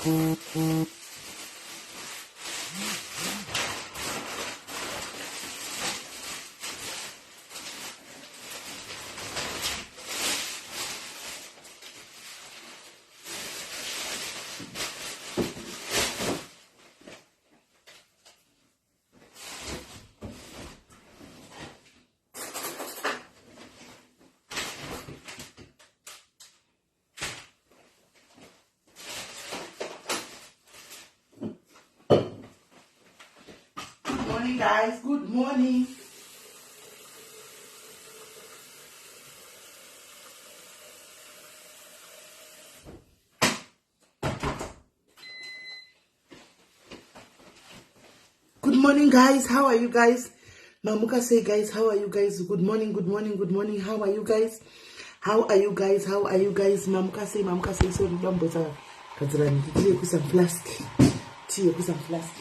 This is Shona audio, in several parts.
Good morning, guys. Good morning. Good morning, guys. How are you guys? Mamuka say, guys, how are you guys? Good morning, good morning, good morning. How are you guys? How are you guys? How are you guys? Mamuka say, mamuka say, so ndamboza gadzira tea yekuisa flask. Tea yekuisa flask.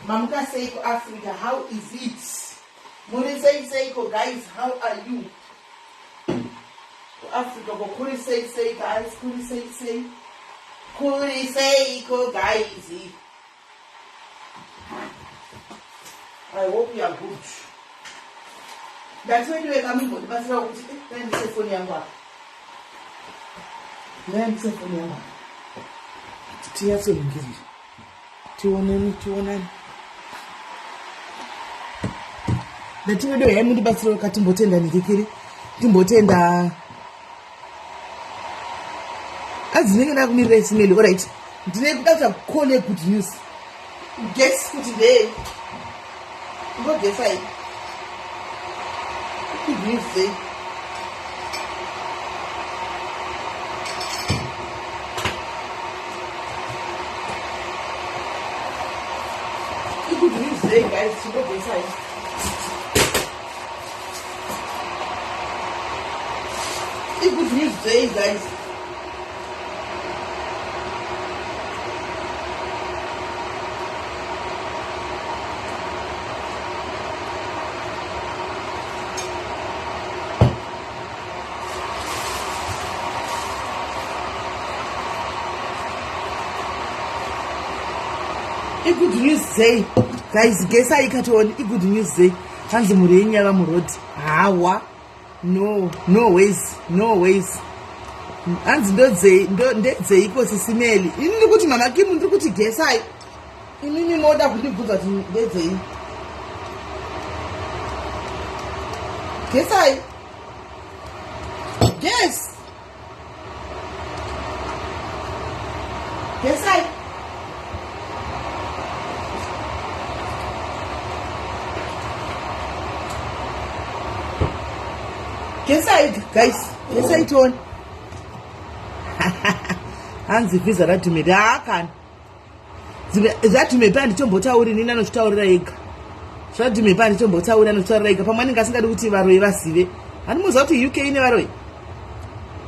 Mamuka say ku Africa, how is it? Muri sei seiko guys, how are you? Ku Africa ko kuri sei sei guys, kuri sei sei. Kuri seiko guys. I hope you are good. Ndati wedu weka mumbondibatsira kuti eh, dai ndise foni yangu apa. Dai ndise foni yangu apa. Tiyatsoningirira. Tioneni tionani. Ndati wedu hai mundibatsira weka timbotenda nirikiri. Timbotenda adzinenge ndakumirira isimeli alright ndine kuda kuita call yegood news guess kuti ndei ngogesa iyi good news sei good news sei guys chingogesa iyi Good news day, guys. Good news day guys guess I cut on good news day hanzi mhuri yenyu yava muroad hawa no no ways no ways hanzi ndedzeiko sisimeli ini ndiri kuti mama kimu ndiri kuti gesai inini moda kundibvunza kuti ndedzei gesai ges Gesai. Gesai guys, gesai tione. Hanzi visa radhumedi haakana. Zvadhumepi handitombotauri nini anochitaurira ega. Zvadhumepi handitombotauri anochitaurira ega. Pamwe anenge asingadi kuti varoyi vazive. Handimuziva kuti UK ine varoyi.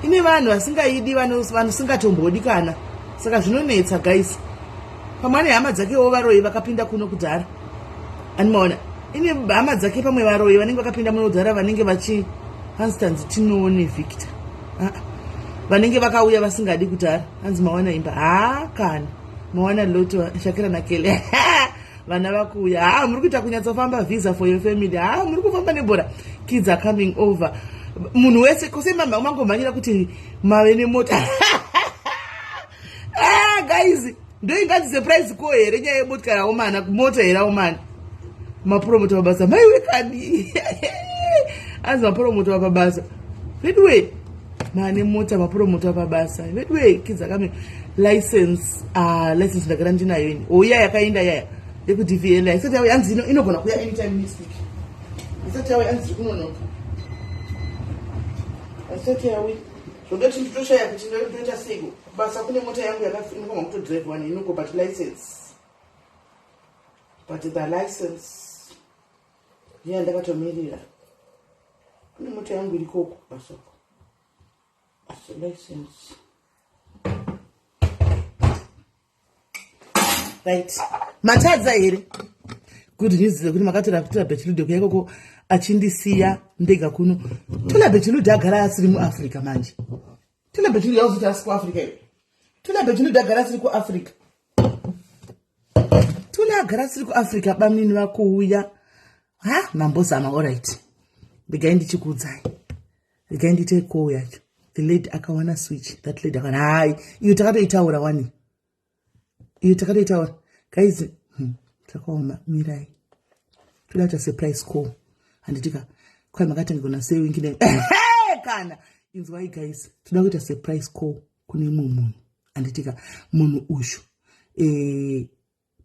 Ine vanhu vasingaidi vasingatombodi kana. Saka zvinonetsa guys. Pamwe ane hama dzakewo varoyi vakapinda kuno kudhara. Animaona. Ine hama dzake pamwe varoyi vanenge vakapinda muno kudhara vanenge vachi hanzi tanzi tinoone Victor. Ah, vanenge vakauya vasingadi kudhara. Hanzi mawana imba. Haa kana. Mawana loto Shakira naKele. Vana vakuuya. Haa muri kuita kunyatsofamba visa for your family. Haa muri kufamba nebhora. Kids are coming over. Munhu wese kose mama mangomhanyira kuti mave nemota. Ah guys, ndoinganzi surprise ko here nyaya yemotikari aomana, mota here aomana. Mapromota mabasa. Maiwe kani. Hanzi mapromota mabasa. Veduwe. Mane mota mapromota pabasa. Veduwe kids are coming. License, ah license ndagara ndinayo ini. Oh yeah yakaenda yaya. Yeku DVL. Isati yauya hanzi inogona kuya anytime next week. Isati yauya hanzi kunonoka. Isati yauya. Zvondoti nditoshaya kuti ndoita seiko. Basa kune mota yangu yakafinogona kutodrive one inoko but license. But the license ndiyo ndakatomirira. Kune mota yangu irikoko basa uko. Asi license. Right. Matadza here? Good news yekuti makatora kutora Bechilude kuya ikoko achindisiya ndega kuno. Tola Bechilude agara asiri muAfrica manje. Tola Bechilude yauzoti asi kuAfrica iyo. Tola Bechilude agara asiri kuAfrica. Tuli agara asiri kuAfrica bamnini vakuuya. Ha, mambozama alright. Regai ndichikuudzai. Regai ndiite call yacho. The lady akawana switch. That lady akawana hai. Iyo takatoitaura wani. Iyo takatoitaura. Guys, takaoma mirai. Toda kuita surprise call. Handitika. Kwai makatanga kuna sei wingi ne. Kana. Inzwai guys. Toda kuita surprise call kune mumwe munhu. Handitika. Munhu uyu.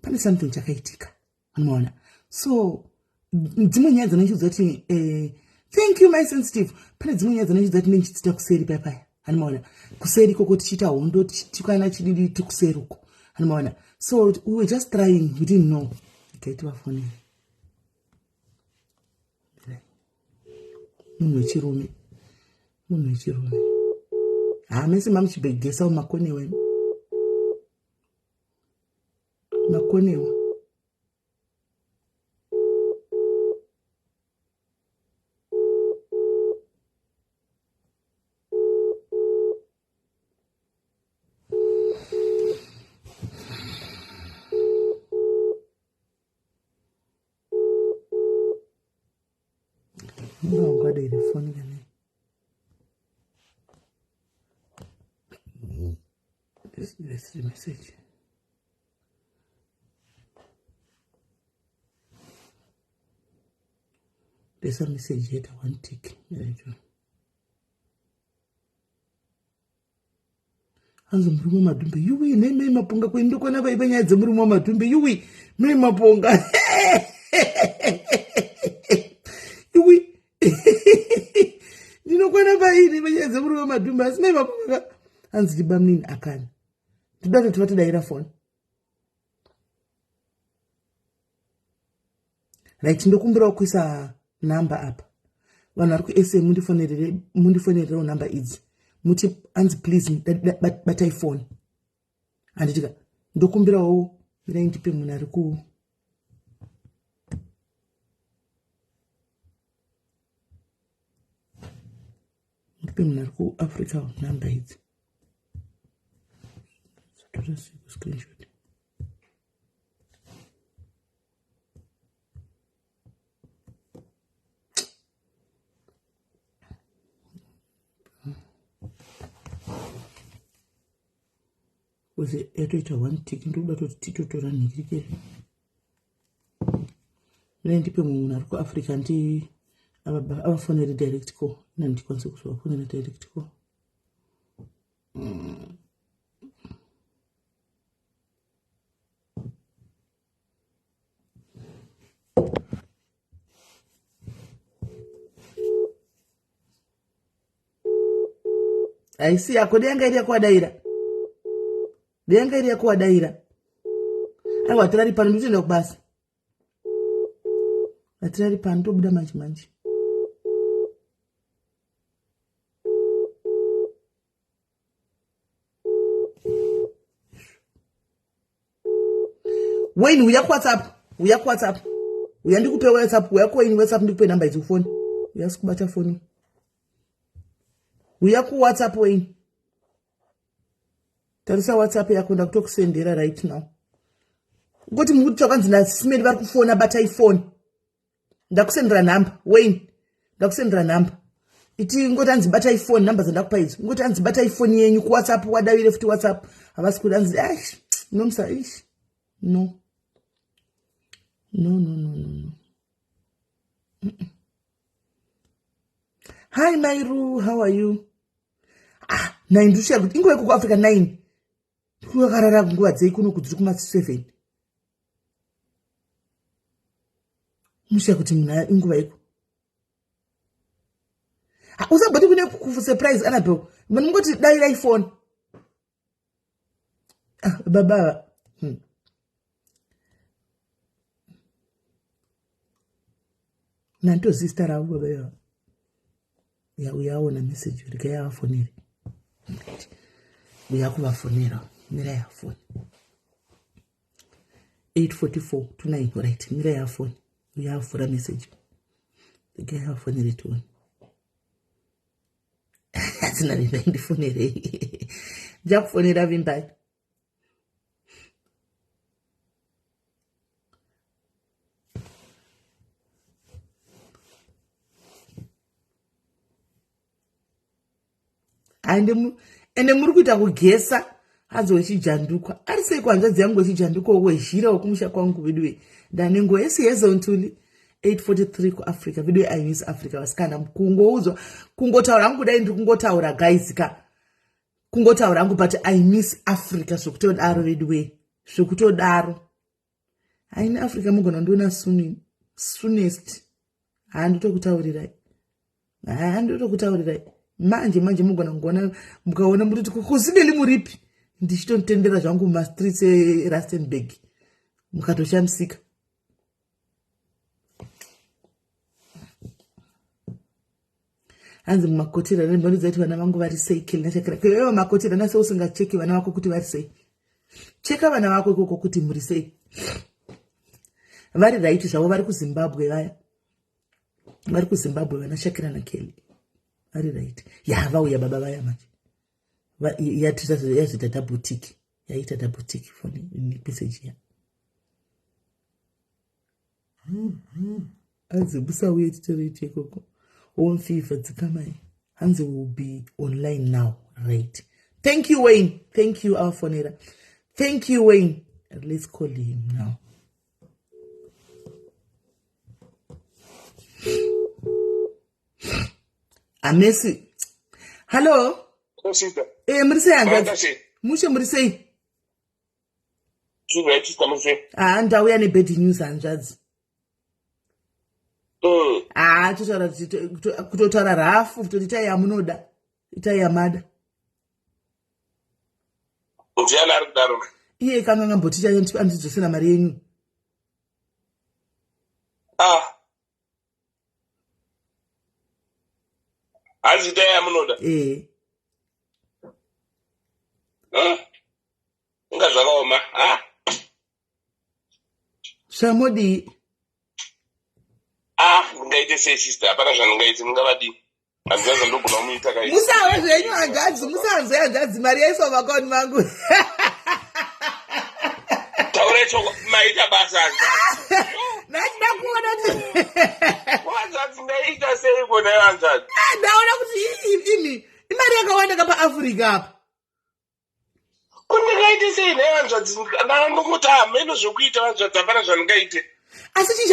Pane something chakaitika. Unoona. So dzimwe nyaya dzinochiudza kuti thank you my sensitive. Pane dzimwe nyaya dzinochiudza kuti ndinenge kuseri paya paya. Anomaona. Kuseri ikoko tichiita hondo tichikwana chididi tikuseri uko. Anomaona. So we were just trying, we didn't know. Okay, tivafonere. Munhu wechirume. Munhu wechirume. Ha, mese mamuchibhegesa makonewe. Makonewa. Ungade foni kana. This is the message. There's a message yet one tick. Hanzi murume madhumbe yuwi nei mai maponga kuindokwana vaiva nyaya dzemurume wamadhumbe yuwi mai maponga yuwi ndinokwana paini panyaya dzemurume wamadhumbe asi mai maponga hanzi ndibamnini akani ndoda kuti vatodaira foni. Right, ndokumbirawo kuisa number apa. Vanhu vari kuSA mundifonererewo number idzi. Muti hanzi please batai phone. Handitika ndokumbirawo mirai ndipe munhu ari ku ndipe munhu ari kuAfrica number idzi. Satora screenshot. Kuzi yatoita one tick ndokuda toti titotora nhikirikiri. Mine ndipe munhu ari kuAfrica ndi avafonere direct call. Ina ndikwanise kuzovafonera direct call. Haisi yako, dai iri yako wadaira. Dai iri yako wadaira. Aiwa tirari pano nditoenda kubasa. Atirari pano tobuda manje manje. Wayne uya kuWhatsApp, uya kuWhatsApp. Uya ndikupe WhatsApp, uya kuWayne WhatsApp ndikupe number idzi kufoni. Uya sikubata foni. Uya kuWhatsApp Wayne. Tarisa WhatsApp yako ndakutokusendera right now. Ngoti mukuti takanzi naSimeli vari kufona batai foni. Ndakusendera number Wayne. Ndakusendera number. Iti ngoti anzi batai foni number dzandakupa idzi. Ngoti anzi batai foni yenyu kuWhatsApp wadavire futi WhatsApp. Havasi kuda anzi aish nomsa ish. No. No no no no no. Hi Mairu, how are you? Ah, 9 ndishiya kuti inguva yekuku Africa 9. Wakarara nguva dzei kuno kudziri kuma 7. Mushiya kuti munhu inguva yeko. Usamboti kune surprise Annabel. Munongoti dairai phone. Ah, baba. Nantoziva zita ravo baba ivavo. Ya uyaona message regai avafonere. Uya kuvafonera. Mira yafoni. 8:44 to 9 right. Mira yafoni. Uya avhura message. Regai avafonere tione. Asina vimbai ndifonerei. Ndichakufonera vimbai. Ende muri kuita kugesa hanzi wechijandukwa ari sei kuhanzvadzi yangu wechijandukwa wezhira wekumusha kwangu veduwe ndanenguva yese yezontuli 843 kuafrica veduwe i miss africa vasikana kungoudzwa kungotaura hangu kudai ndiri kungotaura guys ka kungotaura hangu but i miss africa zvekutodaro veduwe zvekutodaro haini africa mugona ndiona soon soonest handitokutaurirai handitokutaurirai manje manje mugona kuona mukaona mutoti kusimeli muripi ndichitotendera zvangu mumastreets erustenburg mukatoshamisika hanzi mumakotera nemhando dzaiti vana vangu vari sei kelina chakira kewewa makotera nase usingacheki vana vako kuti vari sei cheka vana vako ikoko kuti muri sei vari raiti zvavo vari kuzimbabwe vaya vari kuzimbabwe vana shakira nakeli vari raiti ya vauya baba vaya manje yazoita dabutiki yaita dabutiki foni message ya hanzi musauye titoreite ikoko home fever dzikamai hanzi will be online now right thank you wayne thank you awafonera thank you wayne let's call him now amesi hallo e muri sei hanzvadzi mushe muri sei haa ndauya nebad news hanzvadzi mm. haa totaura kutotaura rafu kutoti itai yamunoda itai yamada ndiani ari kudaro iye kanga ngamboti andidzosera mari yenyu ah hanzi itai yamunoda ee eh. Inga zvakaoma. Ah. Zvamodii? Ah, ndingaite sei sister? Hapana zvandingaite, ndingavadii? Handina zvandogona kumuita kai. Musawe zvenyu hanzvadzi, musanzwe hanzvadzi, mari yaiswa muakaunti mangu. Taura choko, maita basa hanzvadzi. Ndachida kuona kuti hanzvadzi ndaita sei kona hanzvadzi? Ah, ndaona kuti imi imari yakawanda ka paAfrica apa. Ko ndingaite sei nhai hanzvadzi ndakangongoti hameno zvekuita hanzvadzi hapana zvandingaite. Asi chii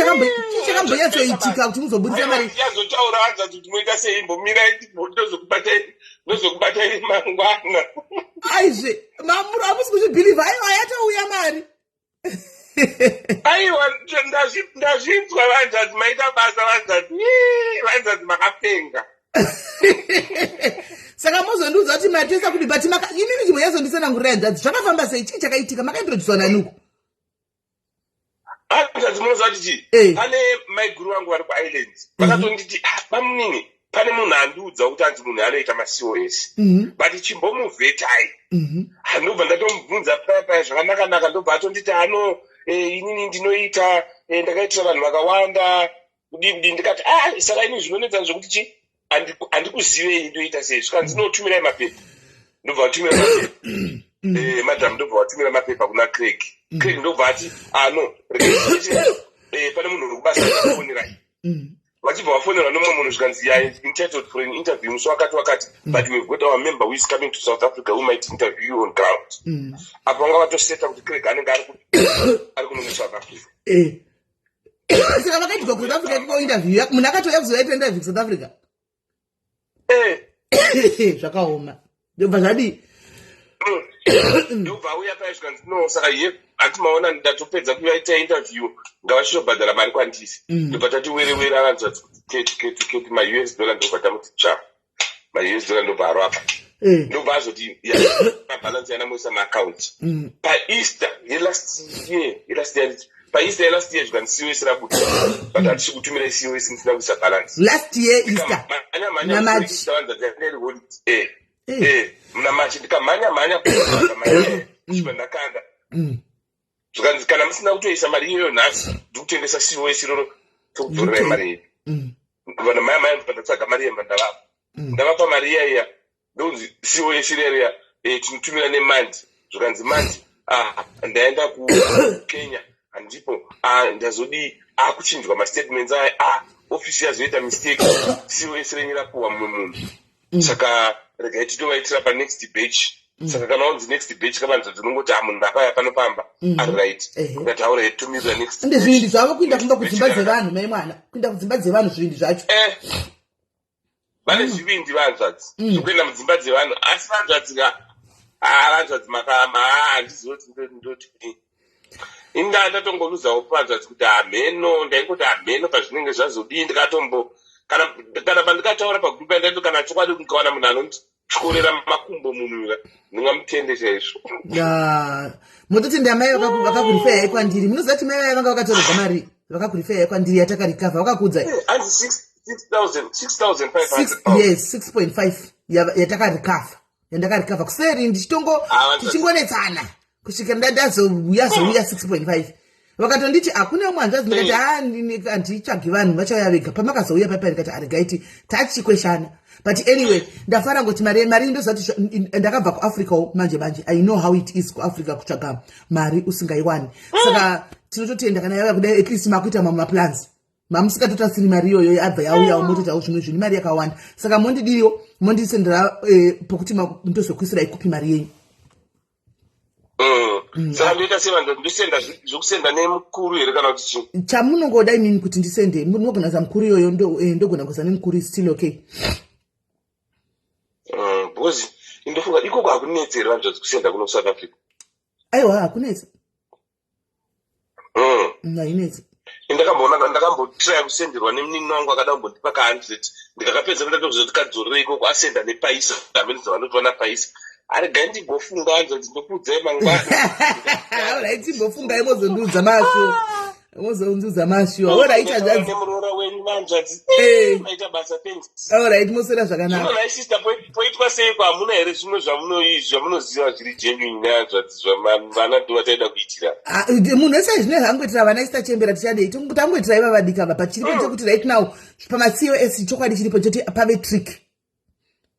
chakambonyatsoitika kuti muzoburitsa mari? Yazotaura hanzvadzi kuti moita sei imbomirai ndozokubatai ndozokubatai mangwana. Aizve mamuro hamusi kuzvibhilivha aiwa yatouya mari. Aiwa ndazvinzwa vanzvadzi maita basa vanzvadzi vanzvadzi makapenga. Saka mozondiudza kuti matesa kudi but inini chimwe yazonditsanangurira hanzvadzi zvakafamba sei chii chakaitika makaintroducwa nani uko? Hanzvadzi munoziva kuti chii? Eh. Pane maiguru vangu vari kuIreland vakatonditi ah, bamunini pane munhu andiudza kuti anzi munhu anoita maCOS but chimbomuvhetai handobva ndatomubvunza paya paya zvakanaka naka ndobva atonditi ano eh, inini ndinoita eh, ndakaitira vanhu vakawanda kudii kudii ndikati ah saka ini zvinonetsa zvekuti chi handikuzivei ndoita sei zvikanzi notumirai mapepa ndobva vatumira mapepa eh, madam ndobva vatumira mapepa kuna Craig Craig ndobva ati ah no eh, pane munhu uri kubasa ndakufonerai vachibva vafonerwa nomumwe munhu zvikanzi you are entitled for an interview musi wakati wakati but we've got our member who is coming to South Africa who might interview you on ground apa vanga vatoseta kuti Craig anenge ari kuno muSouth Africa eh. Saka vakaitirwa kuSouth Africa ikoko interview munhu akatouya kuzoita interview kuSouth Africa eh. Zvakaoma ndobva zvadii? Ndobva auya paya zvikanzi no saka ye hati maona ndatopedza kuvaita interview ngavachitobhadhara mari kwandiri ndobva tati were were avanzvadzi kuti keti keti keti maUS dollar ndobva tamuti cha maUS dollar ndobva arapa ndobva azoti mabalance yanamoisa maakaunti paEaster yelast year yelast year paEaster yelast year zvikanzi COS rabuda but hatisi kutumirai COS musina kuisa balance last year Easter naMarch muna March ndikamhanya mhanya kusvika ndakanda zvikanzi kana musina kutoisa mari iyoyo nhasi ndikutengesa COS iroro tokudzorerai mari yedu vanhu maya maya ndobva ndatsvaga mari yemba ndavapa ndavapa mari iya iya ndonzi COS riya riya tinotumira nemandi zvikanzi mandi ah, ndaenda kuKenya handipo ah, ndazodii akuchinjwa mastatements aya ah, ofisi yazoita mistake COS renyu rapuwa mumwe munhu saka Regai titovaitira panext batch. Saka kana wanzi next batch, kavanza tinongoti, "Ah, munhu ndapaya panopamba ari right." Ndikati, "Aura, tumirira next." Ende zvivindi zvavo kuinda kumba kudzimba dzevanhu, mai mwana, kuinda kudzimba dzevanhu, zvivindi zvacho. Vane zvivindi vanzvadzi zvekuenda mudzimba dzevanhu, asi vanzvadzi ka, haa, vanzvadzi makama, haa, handizivi kuti ndoti kudii. Inda ndatongoluzawo vanzvadzi kuti hamheno, ndaingoti hamheno pazvinenge zvazodii. Ndikatombo kana pandikataura pagroup yandaito, kana chokwadi ndikawana munhu anondityorera makumbo munhu, ndingamutende chaizvo. Ya, mototi ndamai vakakurifeyai kwandiri. Munoziva kuti mai vaya vanga vakatorerwa mari, vakakurifeyai kwandiri yatakarikavha, vakakuudzai? Hanzi 6000, 6500. Yes, 6.5 yatakarikavha, yandakarikavha kuseri ndichitongo Ah, tichingonetsana kusvika ndazouya zouya 6.5. Vakatonditi hakuna umwe hanzvadzi, ndikati, "Ha, handitsvagi vanhu, vachauya vega." Pamakazouya paipa ndikati, "Aregaiti tachikweshana." But anyway, ndafara ngoti mari ndoziva kuti ndakabva kuAfricawo manje manje. I know how it is kuAfrica kutsvaga mari usingaiwani. Saka tinototenda kana yauya kudai, at least makuita mamwe maplans mamusingatotasiri mari iyoyo yabva yauyawo, motoitawo zvimwe zvinhu, mari yakawanda. Saka mondidiwo, mondisendera pokuti ndozokuisirai kupi mari yenyu. Saka ndoita sei vanhu? Ndosenda zvokusenda nemukuru here kana kuti chii? Chamunongoda imini kuti ndisende, munogona kuisa mukuru iyoyo, ndogona kuisa nemukuru, is still okay. Because indofunga ikoko hakunetsi here vanhu kusenda kuno kuSouth Africa? Aiwa, hakunetsi. Hainetsi. Ndakamboona, ndakambotraya kusenderwa nemunini wangu, akada kumbondipa ka100, ndikakapedza ndatoziva kuti kadzorere ikoko, asenda nepaisa, hamene zvavanotiwana paisa. Aregai ndigofunga hanzvadzi, ndokuudzai mangwana. Alright, imbofungai, mozondiudza masho, mozondiudza masho. Alright, hanzvadzi. Nemuroora wenyu, vanzvadzi. Maita basa, thanks. Alright, moswera zvakanaka. Zvino nhai sister, poitwa seiko? Hamuna here zvimwe zvamunoziva zviri genuine nehanzvadzi vana ndo vataida kuitira? Ah, munhu wese zvine zvaangoitira vana, isi tachembera tichadei? Tangoitira iva vadiki ava. But chiripo chekuti right now pamaCOS, chokwadi chiripo chekuti pave trick,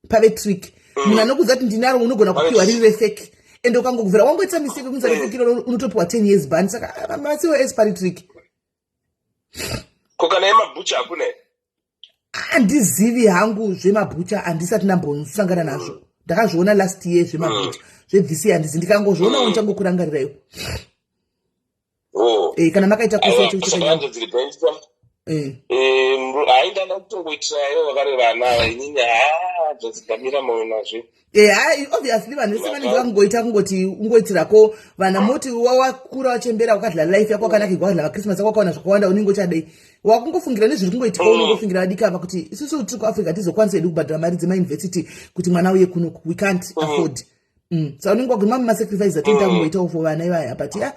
pave trick. Munhu anokuudza kuti ndinaro, unogona kupiwa riri refake, ende ukangobvira wangoita mistake yekunza refake iroro, unotopiwa 10 years ban. Saka pamaCOS pari trick. Ko kana yemabhucha hakuna here? Handizivi hangu zvemabhucha, handisati ndambosangana nazvo. Ndakazviona last year zvemabhucha, zvethis year handizi. Ndikangozvionawo ndichangokurangarirayo. Oh. Kana makaita kosi yacho Saka kucheka. Hanzvadzi, regai hai, ndanda kutongoitirayo vakare vana ava. Inini, haa, hanzvadzi, ndamira mwoyo nazvo. Hai, obviously vanhu vese vanenge vakungoita kungoti ungoitirako vana. Moti wakura, wachembera, wakadla life yako wakanakirwa, wakadla maChristmas ako, wakawana zvakawanda, unenge uchadei? Wakungofungira nezviri kungoitika. Unongofungira vadiki ava kuti isusu tiri kuAfrica, tizokwanisa hedu kubhadhara mari dzemauniversity kuti mwana uye kunoku? We can't afford. Saka unenge waguma mumasacrifice atoita kungoitawo for vana ivaya. But ya,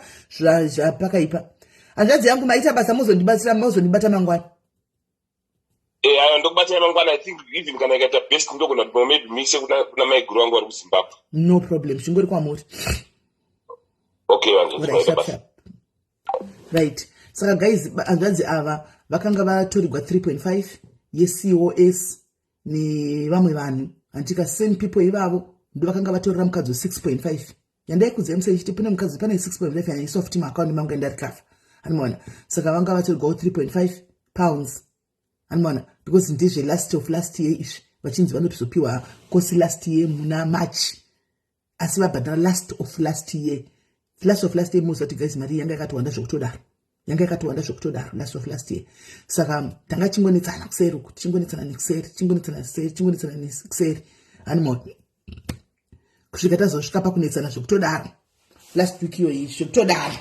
zvapakaipa, hanzvadzi yangu. Maita basa, mozondibatsira, mozondibata mangwana. Ayo, ndokubatsira mangwana. I think even kana ikaita best, ndogona kuti maybe mise kuna maiguru vangu vari kuZimbabwe. No problem, zvingori kwamuri. Okay, vanzvadzi. Alright, maita sharp, basa. Sharp. Right, saka guys, hanzvadzi ava vakanga vatorirwa 3.5 yeCOS nevamwe vanhu, handika? Same people ivavo ndo vakanga vatorera mukadzi we6.5 yandaikudzai musaichiti pane mukadzi, pane 6.5 yandaiswa futi muakaunti mangu yandarikafa, anomaona? Saka vanga vatorirwawo £3.5, anomaona? Because ndezve last of last year izvi, vachinzi vanotozopiwa kosi last year muna March, asi vabhadhara last of last year. Last of last year, muziva kuti guys, mari yanga yakatowanda zvekutodaro, yanga yakatowanda zvekutodaro last of last year. Saka tanga chingonetsana kuseri uku, tichingonetsana nekuseri, tichingonetsana kuseri, tichingonetsana nekuseri, animal, kusvika tazosvika pakunetsana zvekutodaro last week iyoyi, zvekutodaro,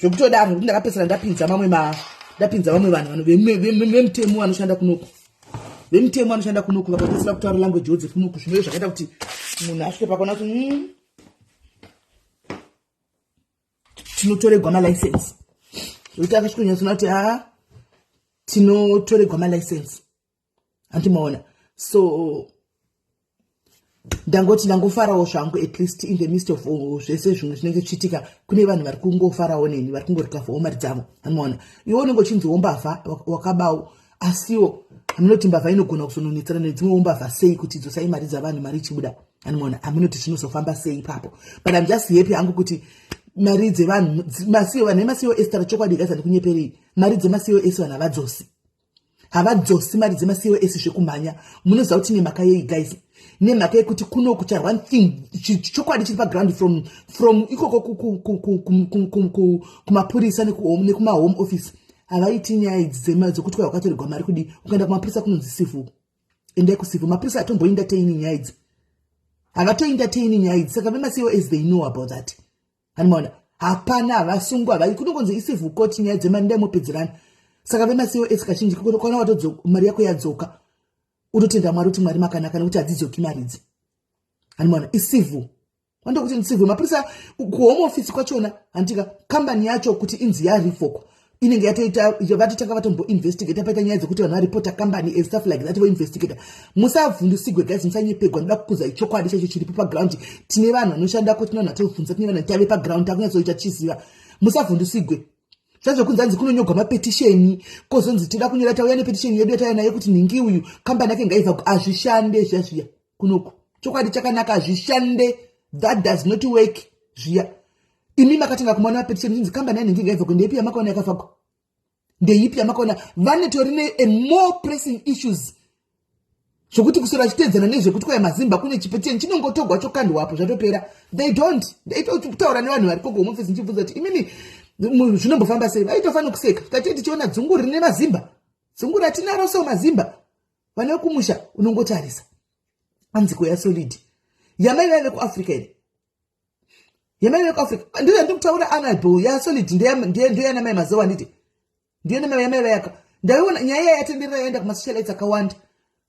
zvekutodaro, zvekuti ndakapedzisira ndapinza mamwe ma ndapinza vamwe vanhu vemutemo vanoshanda kunoku, vemutemo vanoshanda kunoku vakapedzisira kutaura language dzekunoku, zvinove zvakaita kuti munhu asvike pakuona kuti tinotoregwa malicense, zvekuti akasvika kunyatsona kuti haa, tinotoregwa malicense, handimaona? So ndangoti ndangofarawo zvangu, at least in the midst of zvese zvimwe zvinenge zvichiitika, kune vanhu vari kungofarawo neni, vari kungorikavhawo mari dzavo, anoona? Iwe unenge uchinziwo mbavha, wakabawo, asiwo hamunoti mbavha inogona kuzononetsana nedzimwewo mbavha sei kuti dzosai mari dzavanhu, mari ichibuda, anoona? Hamunoti zvinozofamba sei ipapo? But I'm just happy hangu kuti mari dzevanhu, vanhu vemaCOS, tara chokwadi guys, handikunyeperei, mari dzemaCOS vanhu havadzosi. Havadzosi mari dzemaCOS zvekumhanya. Munoziva kuti nemhaka yei, guys? Nemhaka yekuti kuno kucha one thing, chokwadi chiri paground from ikoko kumapurisa nekumaHome Office, havaiti nyaya idzi dzekuti kwai wakatorerwa mari. Kudi ukaenda kumapurisa kunonzi civil, endai kucivil. Mapurisa atomboentertaini nyaya idzi, havatoentertaini nyaya idzi. Saka vemaCOS, they know about that. Hanimaona, hapana, havasungwa, havai, kunongonzi icivil court, nyaya dzemari ndaimopedzerana. Saka vemaCOS kazhinji kana watodzo mari yako yadzoka, utotenda Mwari kuti Mwari makanaka, nekuti hadzidzoki mari idzi. Hanimaona, icivil, wandokuti icivil. Mapurisa kuHome Office kwachona, handika, kambani yacho kuti inzi yarevokwa, inenge yatoita, vatotanga vatomboinvestigata, paita nyaya dzekuti vanhu varipota kambani and stuff like that, voinvestigata. Musavhundusigwe, guys, musanyepegwa. Ndoda kukuzai chokwadi chacho chiripo paground. Tine vanhu vanoshandako, tine vanhu vatobvunza, tine vanhu tave paground, takunyatsoita tichiziva. Musavhundusigwe zvazvokunzi hanzi kunonyogwa mapetition, kozonzi tida kunyora, tauya nepetition yedu yatauya nayo kuti nhingi uyu kambani yake ngaibva. Hazvishande zviya zviya kunoku. Chokwadi chakanaka, hazvishande. That does not work zviya. Imi makatanga kumaona mapetition chinzi kambani yanhingi ngaibva, ndeipi yamakaona yakafagwa? Ndeipi yamakaona? Vanetori nemore pressing issues zvokuti kuswera vachiteedzana nezvekuti kwai mazimba kune chipetition chinongotogwa chokandwapo, zvatopera. They don't. Ndaitotaura nevanhu vari koko Home Office ndichibvunza kuti imimi zvinombofamba sei? Vaitofanira kuseka tatee tichiona dzungu rine mazimba, dzungu ratinaro so mazimba vane kumusha. Unongotarisa anziko yaSolid yamai vaive kuAfrica here? Yamai vekuAfrica ndiyo yandikutaura, Anabel yaSolid, ndoyana mai Mazowa, nditi ndiyo yamai vayaka. Ndaiona nyaya iya yatenderera, yaenda kumasocialites akawanda.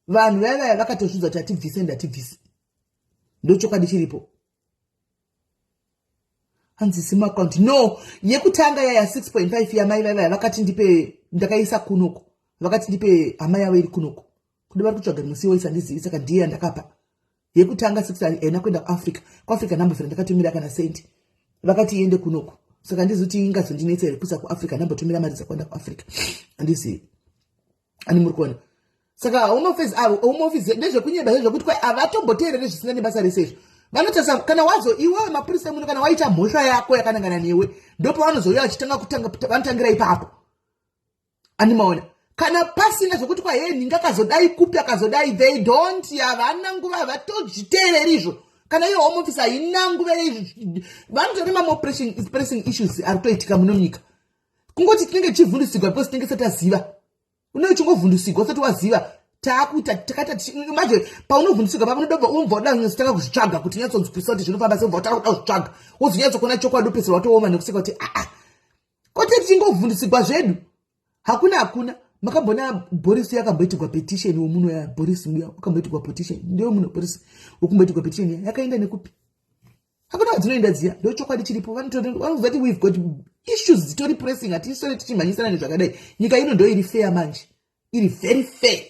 Vanhu vaya vaya vakatozvidza kuti hatibvise, ndatibvise. Ndochokwadi chiripo. Hanzi simu account no yekutanga yaya 6.5 yamai vaya vaya vakati ndipe, ndakaisa kunoko, vakati ndipe hama yavo iri kunoko, kuda vari kutsvaga rimwe siwo isandizivi. Saka ndiye yandakapa yekutanga 6, haina kuenda kuAfrica. KuAfrica ndambofira ndakatumira kana sendi, vakati iende kunoko. Saka handizi kuti ingazondinetsa here kuisa kuAfrica. Ndambotumira mari dzakawanda kuAfrica, handizivi ani muri kuona. Saka Home Office avo, Home Office ndezvekunyeba zvezvokuti kwai havatomboteereri zvisina nebasa rese izvo. Vanotarisa kana wazo iwewe mapurisa emuno, kana waita mhosva yako yakanangana newe, ndopavanozouya vachitanga kutanga, vanotangira ipapo. Andimaona, kana pasina zvokuti kwa hee nhingi akazodai kupi akazodai, they don't, havana nguva, havatozviteereri izvo. Kana iyo Home Office haina nguva, vanotori mamore pressing issues ari kutoitika muno munyika. Kungoti tinenge tichivhundusigwa because tinenge sataziva. Unenge uchingovhundusigwa usati waziva. Taakuita takaita manje paunovhundusigwa paunodobva umbva uda kunyatsotanga kuzvitsvaga kuti nyatsonzwisisa kuti zvinofamba sei, ubva utanga kuda kuzvitsvaga, wozonyatsokuona chokwadi, upedzisira watooma nekuseka kuti aa, kote tichingovhundusigwa zvedu. Hakuna, hakuna. Makambona Boris yakamboitirwa petition womuno ya Boris uya wakamboitirwa petition, ndewe muno Boris wokumboitirwa petition, yakaenda nekupi? Hakuna kwadzinoenda dziya. Ndo chokwadi chiripo. Vanoziva kuti we've got issues dzitori pressing, hatisore tichimhanyisana nezvakadai. Nyika ino ndo iri fair manje, iri very fair,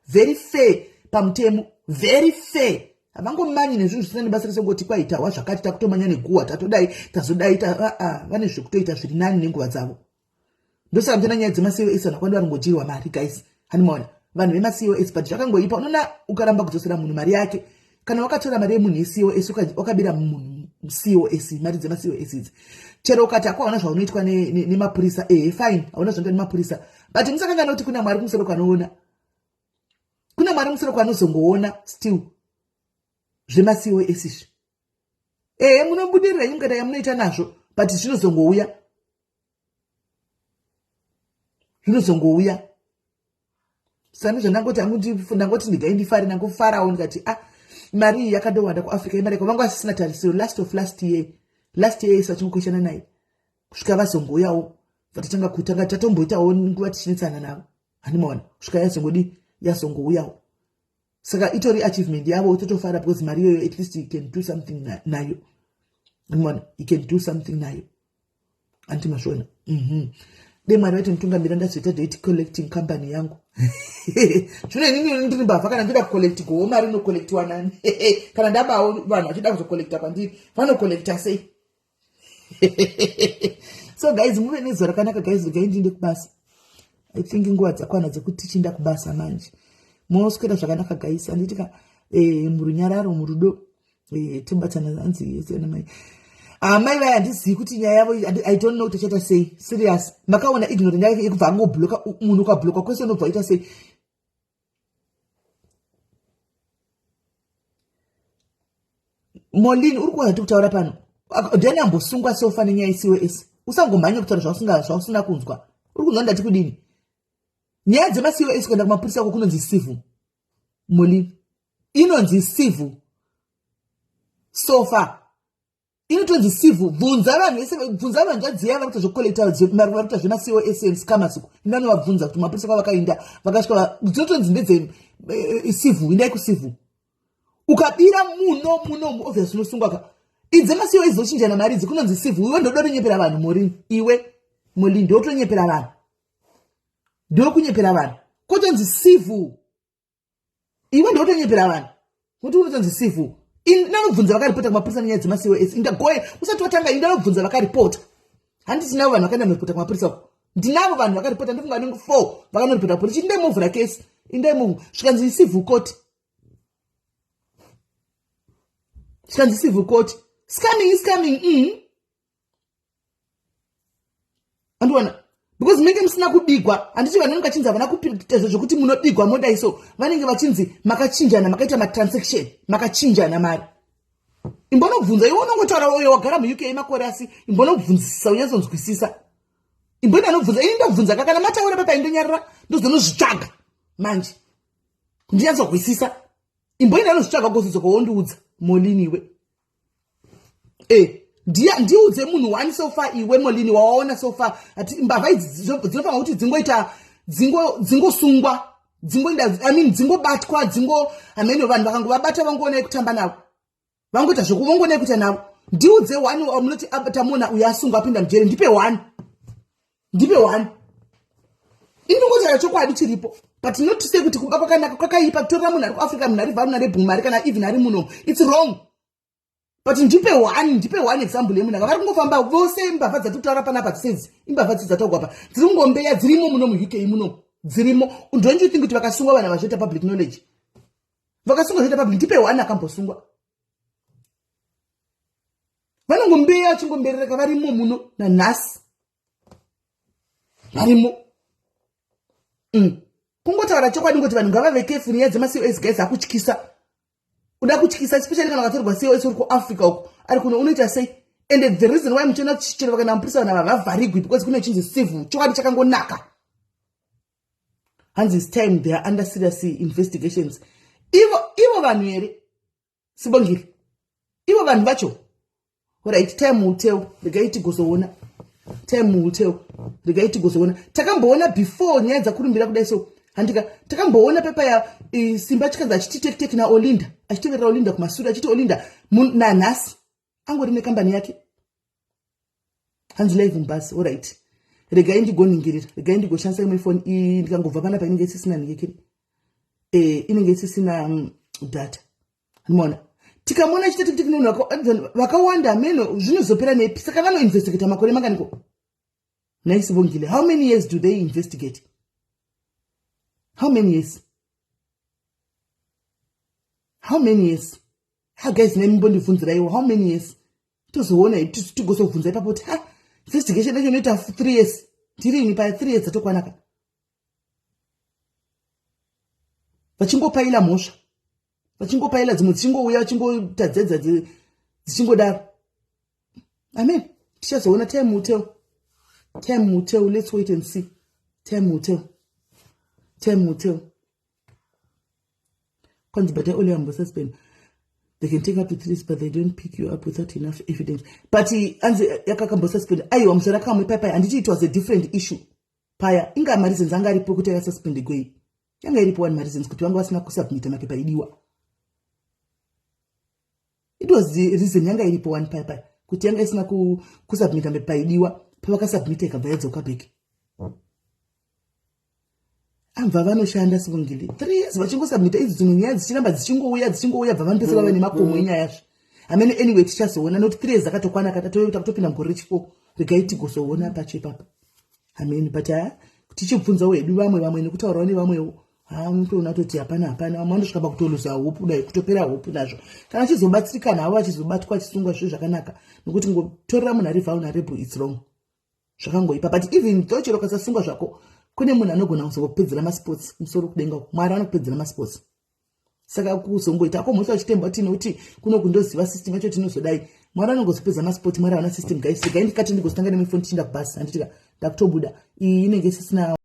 very fair pamutemo, very fair. Havangomanyi nezvinhu zvisina nebasa rese ngoti kwaitahwa zvakati, takutomanya neguhwa, tatodai, tazodai. Aa, vane zvekutoita zviri nani nenguva dzavo. Ndosaka mutena nyaya dzemaCOS, vanhu vakwanda varingodyirwa mari, guys. Hanimaona vanhu vemaCOS, but zvakangoipa. Unoona ukaramba kudzosera munhu mari yake, kana wakatora mari yemunhu yeCOS, wakabira munhu COS, mari dzemaCOS idzi, chero ukati akwaona zvaunoitwa nemapurisa, ehe, fine, hauna zvanoitwa nemapurisa, but musakangana kuti kuna Mwari kumusoro kwanoona, kuna Mwari kumusoro kwanozongoona still zvemaCOS izvi. Ehe, munobudirira mukaita yamunoita nazvo, but zvinozongouya, zvinozongouya. Sani zvandangoti ndangoti ndigai ndifare, ndangofarawo, ndikati ah, mari iyi yakandowanda kuAfrica, imari yako vanga vasisina tarisiro. Last of last year, last year isu vachingokweshana naye kusvika vazongouyawo, vatatanga kutanga tatomboitawo nguva tichinetsana navo. Handimaona kusvika yazongodi yazongouyawo. Saka itori achievement yavo, totofara because mari iyoyo at least you can do something nayo. Handimaona, you can do something nayo. Anti mazviona? De Mwari vaiti mutungamira, ndazoita debt collecting company yangu. Zvino inini ndiri mbavha, kana ndoda kucollecta gowo mari inocollectiwa nani? Kana ndabawo, vanhu vachida kuzocollecta kwandiri, vanocollecta sei? So guys, muve nezuva rakanaka, guys. Regai ndiinde kubasa. I think nguva dzakwana dzekuti tichiinda kubasa manje. Moswera zvakanaka, guys. Handiti ka? Murunyararo, murudo, tobatana. Hanzi mai. Amai vaya handizivi kuti nyaya yavo, I don't know kuti achaita sei. Serious, makaona ignorant yake yekubva angobloka munhu. Ukabloka kwese unobva waita sei? Molin, uri kuona tikutaura pano, ndiani ambosungwa sofa nenyaya yeCOS? Usangomhanye kutaura zvausina kunzwa. Uri kunzwa ndati kudini? Nyaya dzemaCOS kuenda kumapurisa ko kunonzi civil. Molin, inonzi civil sofa, inotonzi civil. Bvunza vanhu vese, bvunza vanhu vadziya vari kuita zvekucollecta, vari kuita zvemaCOS and scammers uko. Indanovabvunza kuti mapurisa kwavakaenda vakasvika, dzinotonzi ndedze civil. Indai kucivil. Ukabira muno muno, obvious unosungwa ka. Idzi maCOS dzochinjana mari idzi, kunonzi civil. Iwe ndoda kunyepera vanhu, Morini. Iwe Molin, ndotonyepera vanhu, ndokunyepera vanhu. Kotonzi civil. Iwe ndotonyepera vanhu kuti unotonzi civil. Indanobvunza vakaripota kumapurisa nenyaya dzemaCOS. Indagoe usati watanga, indanobvunza vakaripota. Handiti tinavo vanhu vakaenda noripota kumapurisa uko? Ndinavo vanhu vakaripota, ndifunga vanenge four vakanoripota kupolisi. Indai movhura kesi, indai movu. Zvikanzi civil court, zvikanzi civil court. Scamming, scamming. Andiona because munenge musina kubigwa. Handiti vanhu vanenge vachinzi havana kuita zvokuti munobigwa modai so, vanenge vachinzi makachinjana, makaita matransaction, makachinjana mari. Imbonobvunza iwe, unongotaura uyo wagara muUK makore, asi imbonobvunzisisa unyatsonzwisisa. Imboenda nobvunza. Ini ndobvunza ka, kana mataura pepa indonyarara, ndozonozvitsvaga manje ndinyatsonzwisisa. Imboenda nozvitsvaga, kuzodzoka wondiudza. Molini iwe, ndiudze munhu one so far. Iwe Molini, wawaona so far ati mbavha idzi dzinofanira kuti dzingoita, dzingosungwa, dzingoenda, I mean, dzingobatwa, dzingo hameno vanhu vakangovabata, vangoonai kutamba navo, vangoita zvokuvongonai kuita navo. Ndiudze one munoti tamuona uyo asungwa, apinda mujeri. Ndipe one, ndipe one. Indingotaura chokwadi chiripo, but not to say kuti kuba kwakanaka, kwakaipa. Kutorera munhu ari kuAfrica, munhu ari vulnerable mari, kana even ari muno, it's wrong. But ndipe one, ndipe one example yemunhu aka. Vari kungofamba vose mbavha dzati kutaura panapa dzisedzi imbavha dzi dzataugwa pa dziri kungombeya, dzirimo muno muUK muno, dzirimo. Don't you think kuti vakasungwa vanhu vazvoita public knowledge? Vakasungwa zvoita public. Ndipe one akambosungwa. Vanongombeya vachingomberereka, varimo muno nanhasi, varimo. Kungotaura chokwadi, ngoti vanhu ngavave careful. Nyaya dzemaCOS guys, akutyisa, uda kutyisa, especially kana vakatorwa COS uri kuAfrica uko, ari kuno unoita sei? And the reason why muchiona chero vakaenda mupurisa vanhu ava vavharigwi, because kune chinzi civil. Chokwadi chakangonaka. Hanzi its time they are under serious investigations. Ivo ivo vanhu here, Sibongile? Ivo vanhu vacho. Right, time will tell. Regai tigozoona, time will tell. Regai tigozoona. Takamboona before nyaya dzakurumbira kudai so, handika? Takamboona pepa ya Simba Chikanzi achiti tektek naOlinda, achiteverera Olinda kumashure, achiti Olinda nanhasi angori nekambani yake. Hanzi live mubhasi. Alright, regai ndigoningirira, regai ndigoshandisa imwe foni iyi. Ndikangobva panapa inenge isisina nhikikiri, inenge isisina data. Mona tikamuona chite tikiti nevanhu vakawanda meno zvinozopera nepi? Saka vanoinvestigata makore manganiko? Nice Bongile, how many years do they investigate? How many years? How many years? Ha guys, nemimbondibvunziraiwo, how many years? Tozoona, tigozobvunza ipapo kuti ha, investigation yacho inoita 3 years. Ndirini pa 3 years dzatokwanaka vachingopaila mhosva, vachingopaila dzimwe dzichingouya, vachingotadzedza dzichingodaro. Amen, tichazoona. Time will tell, time will tell. Let's wait and see. Time will tell, time will tell. Kwanzi but only ambosuspend, they can take up to 3, but they don't pick you up without enough evidence. But anzi yakakambosuspend, aiwa, musara kamwe pai pai. Handiti it was a different issue paya? Inga mareasons anga aripo kuti akasuspend gwei, yanga iripo one mareasons kuti vanga vasina kusubmita mapepa idiwa. It was the reason yanga iripo one pai pai kuti yanga isina kusubmita mapepa idiwa. Pavakasubmita ikabva yadzoka back. Ambva vanoshanda, Sibongile, 3 years vachingosubmita idzi dzimwe nyaya dzichiramba dzichingouya, dzichingouya, bva vanopesera vave nemakomo enyayazve hamene. Anyway, tichazoona nokuti 3 years akatokwana, takatopinda mugore rechifour. Regai tigozoona pacho ipapa hamene, but ha, tichibvunzawo hedu vamwe vamwe nekutaurawo nevamwewo. Ha, mutoona kutoti hapana, hapana. Vamwe vanosvika pakutoluza hope kudai, kutopera hope nazvo. Kana achizobatsirikana havo, achizobatwa, achisungwa, zviro zvakanaka, nokuti ngotorera munhu ari vulnerable, it's wrong, zvakangoipa. But even though chero ukasasungwa zvako, kune munhu anogona kuzongopedzera masports kumusoro kudenga uko. Mwari anokupedzera masports. Saka kuzongoita ko mhosva achitemba kuti nekuti kuno kundoziva system yacho, tinozodai, Mwari anongozopedza masport. Mwari havana system, guys. Regai ndikati ndigozotanga nemifoni, tichienda kubhasi, handitika? Ndakutobuda, iyi inenge isisina.